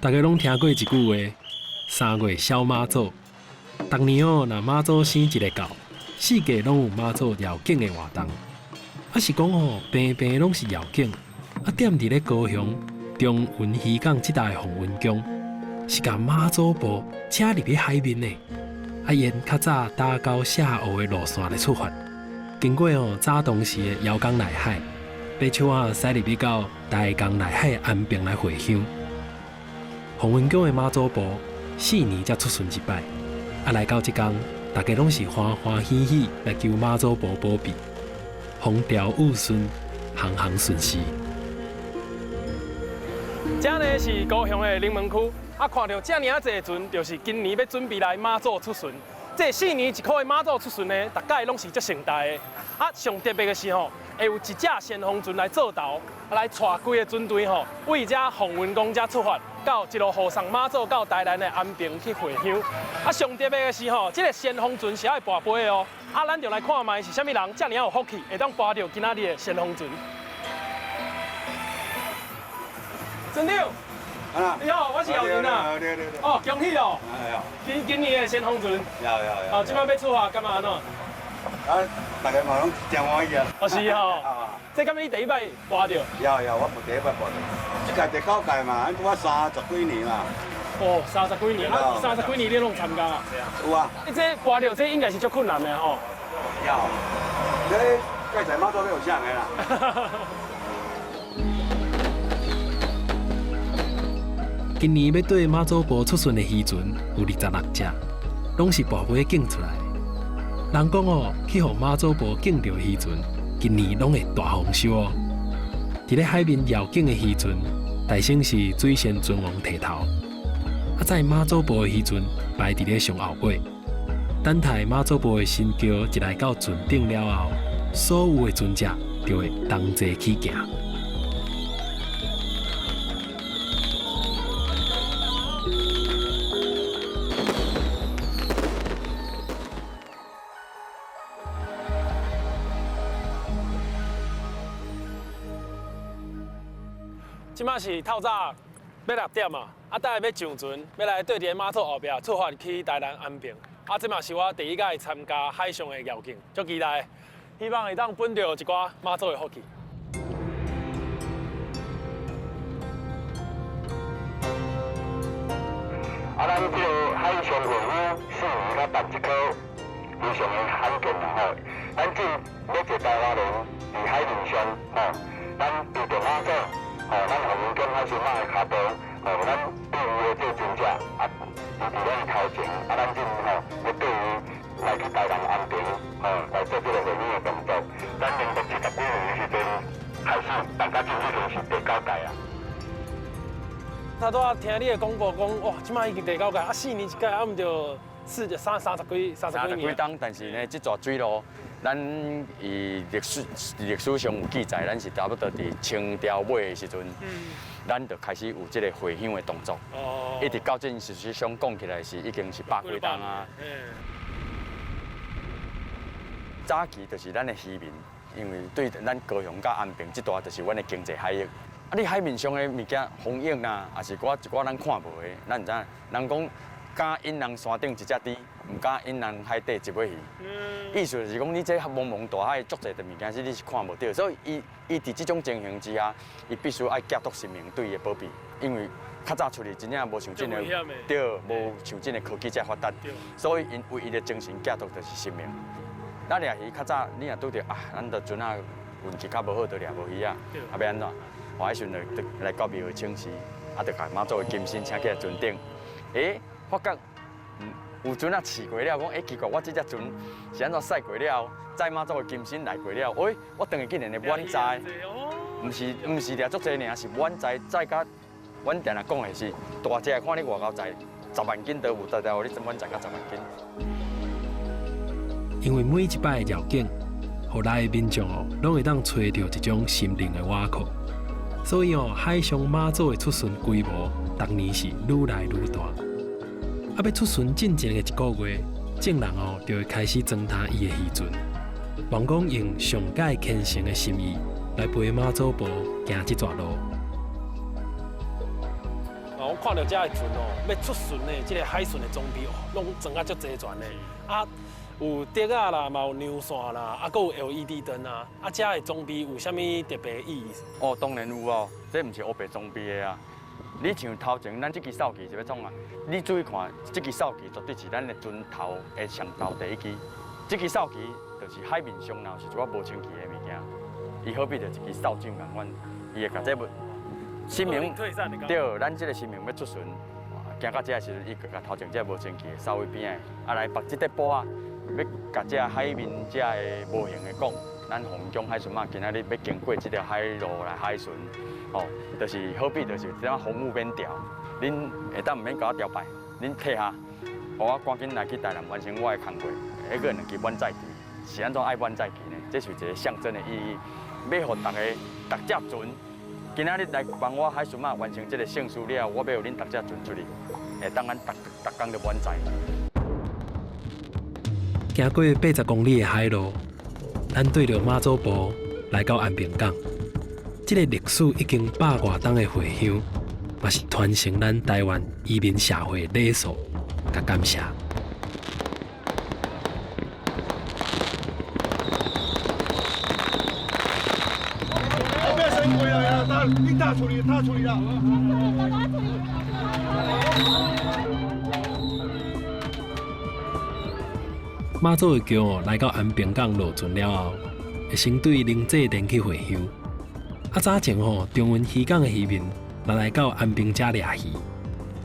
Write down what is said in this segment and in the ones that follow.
大家攏聽過一句話：三月痟媽祖。逐年哦，若媽祖生一个到，四界攏有媽祖繞境的活動。啊是講哦，平平攏是繞境。啊，踮佇咧高雄中雲漁港這帶的鳳雲宮，是共媽祖婆請入去海面的。啊，沿較早打溝卸湖的路線來出發，經過哦早當時的姚江內海，爬樹仔駛入去到台江內海安平來回鄉。鳳雲宮的媽祖婆4年才出巡一擺，啊來到這工，大家攏是歡歡喜喜來求媽祖婆保庇，風調雨順，行行順遂。這呢是高雄的龍門區，啊，看著遮爾仔濟船，就是今年欲準備來媽祖出巡。這4年一箍的媽祖出巡呢，逐擺攏是足盛大的。啊，上特別的是吼，會有一隻先鋒船來做頭，啊來帶規个船隊吼，為遮鳳雲宮遮出發，到一路護送媽祖到台南的安平去回鄉。啊，上特別的是吼，這个先鋒船是愛跋杯的哦。啊，咱就來看覓是啥物人遮爾有福氣，會當跋著今仔日的先鋒船。船長，啊，你好，我是姚林啊。對對對。哦，恭喜哦！哎呀，今年的先鋒船。有有有。哦，這擺欲出發，感覺按怎？啊，大家嘛攏真歡喜啊！哦，是吼。啊。這敢是你第一擺跋著？有有，我無第一擺跋著。這屆第九屆嘛，拄仔三十幾年嘛。哦，三十幾年，啊，三十幾年你攏參加啊？有啊。你這跋著這應該是足困難的吼。有。這蓋在媽祖要有啥的啦？今年欲綴媽祖婆出巡的漁船有26隻，攏是跋杯競出來。人講哦，去予媽祖婆敬著漁船，今年攏會大豐收哦。佇咧海面繞境的漁船，大省是水仙船王提頭，啊，載媽祖婆的漁船排佇咧上後尾。等待媽祖婆的神轎一來到船頂了後，所有的船隻就會同齊起行。這擺是透早欲6點啊，啊，等下欲上船，欲來綴佇媽祖後壁出發去台南安平。啊，這嘛是我第一擺參加海上的繞境，足期待，希望會當分著一寡媽祖的福氣。啊，咱這个海上回鄉4年才辦一箍，非常的罕見啦吼。咱這每一個台灣人佇海面上吼，咱對著媽祖。吼，咱鳳雲宮海神媽的跤步，吼，咱對伊的這尊者，啊，伊佇咱的頭前，啊，咱這吼欲綴伊來去台南安平，吼，來做這个回鄉的動作。咱民國70幾年的時陣開始，大家這已經是第九屆啊。頭拄仔聽你的廣播講，哇，這擺已經第九屆，啊，4年一屆，啊，毋著四三三十幾三十幾年。三十幾冬，但是呢，這逝水路，咱伊歷史上有記載，咱是差不多佇清朝尾的時陣，咱就開始有這个回鄉的動作。哦。一直到這事實上講起來是已經是百幾冬啊。早期就是咱的漁民，因為對咱高雄佮安平這帶就是阮的經濟海域。啊，你海面上的物件，風影啊，也是寡一寡咱看無的，咱毋知影。人講敢引人山頂一隻豬，毋敢引人海底一尾魚。意思就是講，你這茫茫大海足濟的物件，是你是看無著。所以伊伊佇這種情形之下，伊必須愛寄託神明對伊的保庇，因為較早出去真正無像這个，對，無像這个科技遮發達，所以𪜶唯一的精神寄託就是神明。咱掠魚較早，你若拄著啊，咱著船仔運氣較無好，就掠無魚仔，啊欲按怎？我彼時陣就來到廟會請示，啊，就共媽祖的金身請起來船頂，欸，發覺有船仔試過了，講欸，奇怪，我這隻船是按怎駛過了，載媽祖的金身來過了，喂，我轉去竟然會滿載，毋是掠足濟爾，是滿載載甲，阮定定講的是，大隻看你外口載10萬斤都無，定定予你滿載甲十萬斤。因為每一擺的繞境，予來的民眾哦，攏會當揣著一種心靈的倚靠。所以哦，海上媽祖的出巡規模，逐年是愈來愈大。啊，欲出巡進前的一个月，眾人哦就會開始裝擔伊的漁船，望講用上蓋虔誠的心意來陪媽祖婆行這逝路。啊，我看著遮的船哦，欲出巡的這个海巡的裝備哦，攏裝甲足齊全的。啊，有竹仔啦，嘛有娘線啦，啊，閣有 LED 燈啊。啊，遮的裝備有啥物特別意義？哦，當然有哦，這毋是烏白裝備的啊。你像頭前咱這支哨旗是欲創啊？你注意看，這支哨旗絕對是咱的船頭的上頭第一支。這支哨旗就是海面上若有一寡無清氣的物件，伊好比著一支掃帚仝款，伊會共這物神明對，咱這个神明欲出巡，行到遮的時陣，伊就共頭前這個無清氣的掃去邊仔，啊來縛這塊布仔，欲共這海面遮的無形的講，咱鳳江海巡嘛，今仔日欲經過這條海路來海巡，吼，就是好比就是這風雨免調，恁會當毋免共我調拜，恁退下，予我趕緊來去台南完成我的工課，彼個兩支滿載旗，是按怎愛滿載旗呢？這是一個象徵的意義，欲予逐个逐隻船，今仔日來幫我海巡嘛完成這个盛事了後，我欲予恁逐隻船出去，會當咱逐逐工都滿載。行過80公里的海路，咱對著媽祖婆來到安平港。這个歷史已經百外冬的回鄉，嘛是傳承咱台灣移民社會禮數佮感謝。你大處理，大處理啦！媽祖的轎來到安平港落船了後，會先對靈濟殿去回香。啊，早前吼，中雲漁港的漁民若來到安平遮掠魚，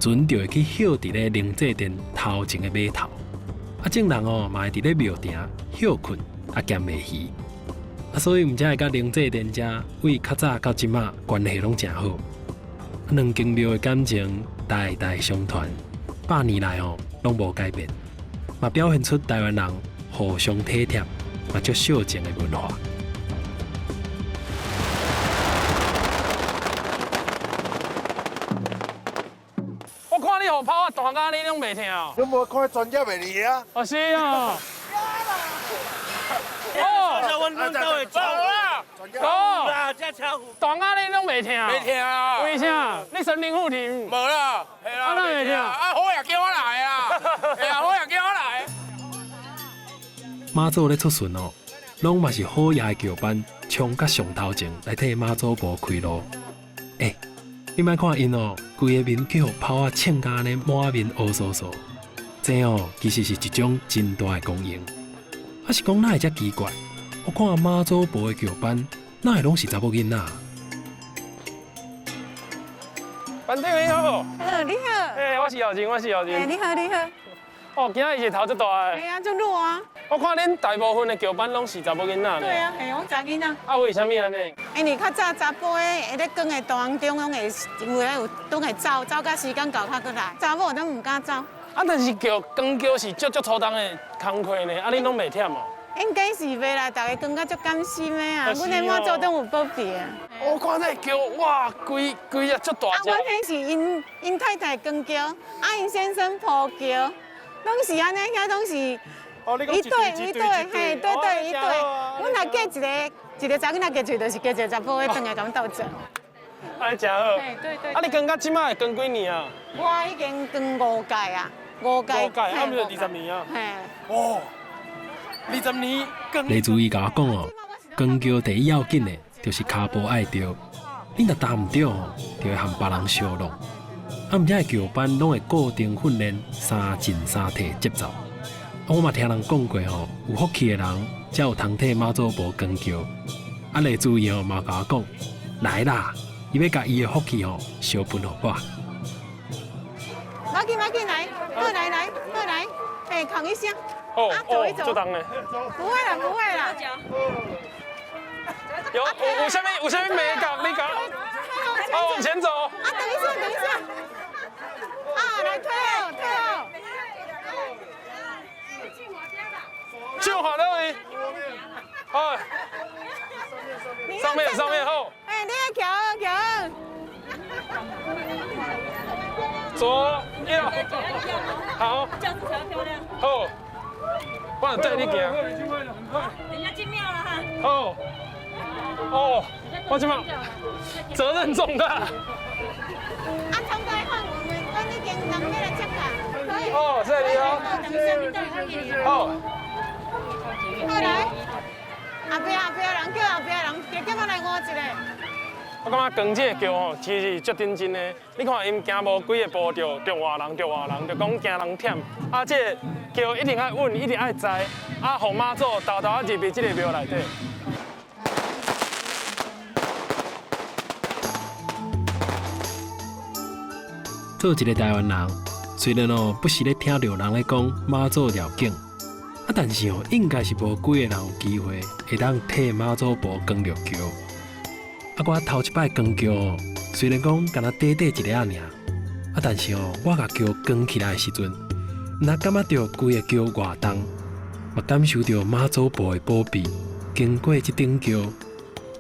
船就會去歇佇咧靈濟殿頭前的碼頭。啊，眾人哦嘛會佇咧廟埕歇睏，啊兼賣魚。啊，所以毋才會佮靈濟殿遮對較早到這馬關係攏誠好。兩間廟的感情代代相傳，百年來吼攏無改變，嘛表現出台灣人互相體貼、嘛足相情的文化。我看你予拋啊彈甲你攏袂疼哦。你無看專業的你啊？哦，是啊。哦，阮兜的走啦，哦，這車彈甲你攏袂疼？袂疼啊！為啥？你神靈附體？無啦，係啦，啊，哪袂疼？啊，好爺叫我來啊，係啊，好爺叫我來。媽祖咧出巡哦，攏嘛是好爺的轎班衝到上頭前來替媽祖婆開路。欸，你莫看𪜶哦，規个面去予拋啊穿甲按呢滿面烏酥酥，這哦其實是一種真大的光榮。啊是講哪會遮奇怪？我看媽祖婆的轎班，哪會攏是查某囡仔？班長你好。你好。欸，我是姚靜，我是姚靜。欸，你好，你好。哦，今仔日日頭足大的。嘿啊，足熱啊。我看恁大部分的轎班攏是查某囡仔。對啊，嘿，攏查囡仔。啊，為啥物按呢？因為較早查埔的會咧扛的當中，攏會有的有攏會走，走到時間到較閣來。查某攏毋敢走。啊，但是轎扛轎是足足粗重的工課呢，啊，恁攏袂忝哦？應該是袂啦，逐家扛甲足甘心的啊。阮的媽祖都有保庇啊。我看這轎，哇，規規隻足大隻。啊，阮彼是𪜶太太扛轎，啊，𪜶先生抱轎，攏是按呢，遐攏是一對一對，嘿，對對一對。阮若嫁一个一个查囡仔嫁出去，就是嫁一个查埔的轉來共阮鬥做。按呢誠好。對對。啊，你扛到這擺會扛幾年啊？我已經扛5屆啊，5屆。5屆，啊，毋就20年啊。嘿。哦。20年。黎主委共我講哦，扛轎第一要緊的，就是跤步愛對，你若踏毋對吼，就會和別人相挵。啊，毋遮的轎班攏會固定訓練三進三退節奏。啊，我嘛聽人講過吼，有福氣的人才有通替媽祖婆扛轎。啊，黎主委吼嘛共我講，來啦，伊欲共伊的福氣吼相分予我。馬緊馬緊來，過來來過來，嘿，扛一下。哦哦，足重的。不會啦，不會啦。有有啥物有啥物眉角？你講。啊，往前走。啊，等一下，等一下。啊，來退後，退後。就好了，你。哎。上面上面好。哎，你愛徛好徛好。左右。好，這樣子才漂亮。好，我帶你行。等下進廟了哈。好。哦，我這馬責任重大。啊，聰哥，換我們，阮已經人欲來接啦。可以。哦，謝謝你哦。好。好來，後壁後壁人叫後壁人，加減仔來換一個。我感覺扛這個轎吼，其實是足認真的。你看，𪜶行無幾個步就著換人，著換人，就講驚人忝。啊，這個轎一定愛穩，一定愛載，啊，予媽祖沓沓仔入去這个廟內底。做一个台灣人，雖然哦不時咧聽著人咧講媽祖繞境，啊，但是哦應該是無幾個人有機會會當替媽祖婆扛著轎。啊，我頭一擺扛轎哦，雖然講敢若短短一下仔爾，啊，但是哦，我共轎扛起來的時陣，若感覺著規个轎偌重，嘛感受著媽祖婆的保庇，經過這頂轎，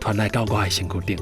傳來到我的身軀頂。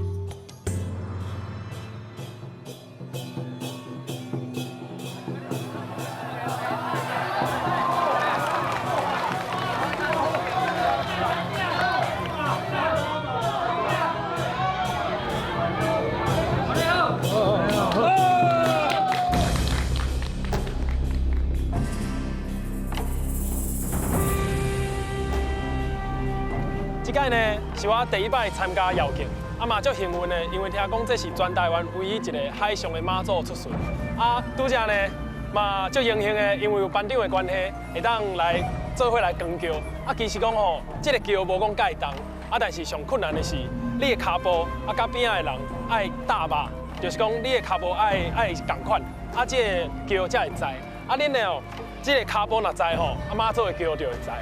這擺呢是我第一擺參加繞境，啊嘛足幸運的，因為聽講這是全台灣唯一一個海上的媽祖出巡。啊，拄才呢嘛足榮幸的，因為有班長的關係，會當來做伙來扛轎。啊，其實講吼，這个轎無講蓋重，啊，但是上困難的是你的跤步啊，佮邊仔的人愛搭肉，就是講你的跤步愛愛仝款，啊，這个轎才會載。啊，恁的哦，這个跤步若載吼，啊媽祖的轎就會載。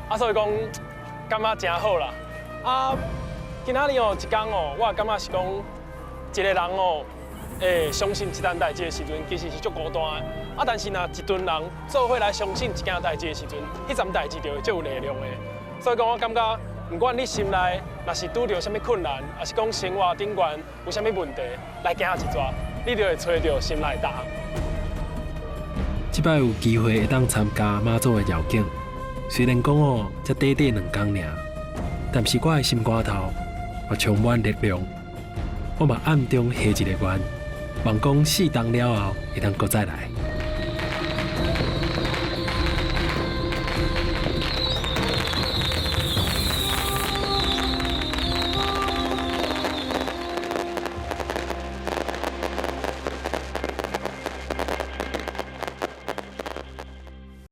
啊，所以講。感覺誠好啦！啊，今仔日哦，一工哦，我感覺是講一個人哦，會相信這件代誌的時陣，其實是足孤單的。啊，但是若一群人做伙來相信一件代誌的時陣，彼陣代誌就會足有力量的。所以講，我感覺，不管你心內若是拄著啥物困難，抑是講生活頂懸有啥物問題，來行一逝，你就會揣著心內答案。這擺有機會會當參加媽祖的繞境。雖然講哦，才短短兩工爾，但是我的心肝頭嘛充滿力量。我嘛暗中許一个願，望講四冬了後會當閣再來。